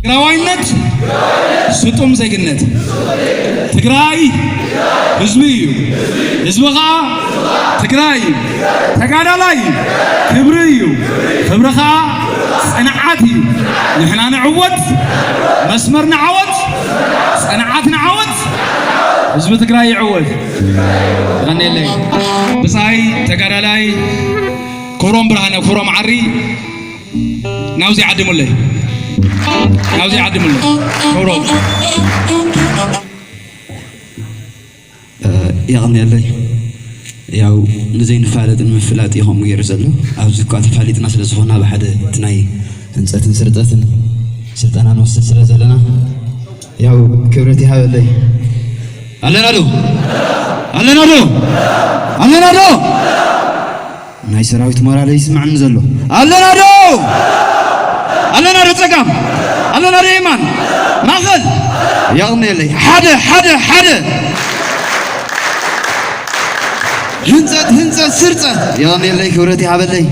ትግራዋይነት ስጡም ዜግነት። ትግራይ ህዝቢ እዩ። ህዝቢ ኸዓ ትግራይ እዩ። ተጋዳላይ ክብሪ እዩ። ክብሪ ኸዓ ጽንዓት እዩ። ንሕና ንዕወት፣ መስመር ንዓወት፣ ጽንዓት ንዓወት። ህዝቢ ትግራይ ይዕወት። ይቐንየለይ። ብጻይ ተጋዳላይ ክብሮም ብርሃነ፣ ክብሮም ዓሪ፣ ናብዚ ዓድሙለይ፣ ናብዚ ዓድሙለይ። ክብሮም። የቕንየለይ። ያው ንዘይንፋለጥ ንምፍላጥ እዩ ከምኡ ገይሩ ዘሎ። ኣብዚ እኳ ተፋሊጥና ስለ ዝኾና ብሓደ እቲ ናይ ህንፀትን ስርፀትን ስልጠና ንወስድ ስለ ዘለና ያው ክብረት ይሃበለይ። ኣለና ዶ ኣለና ዶ ኣለና ዶ ናይ ሰራዊት ሞራል ይስማዕኒ ዘሎ። ኣለና ዶ ኣለና ዶ ጸጋም ኣለና ዶ የማን ማእኸል የቕንየለይ። ሓደ ሓደ ሓደ ህንፀት ህንፀት ስርፀት የቐንየለይ። ክብረት ይሃበለይ።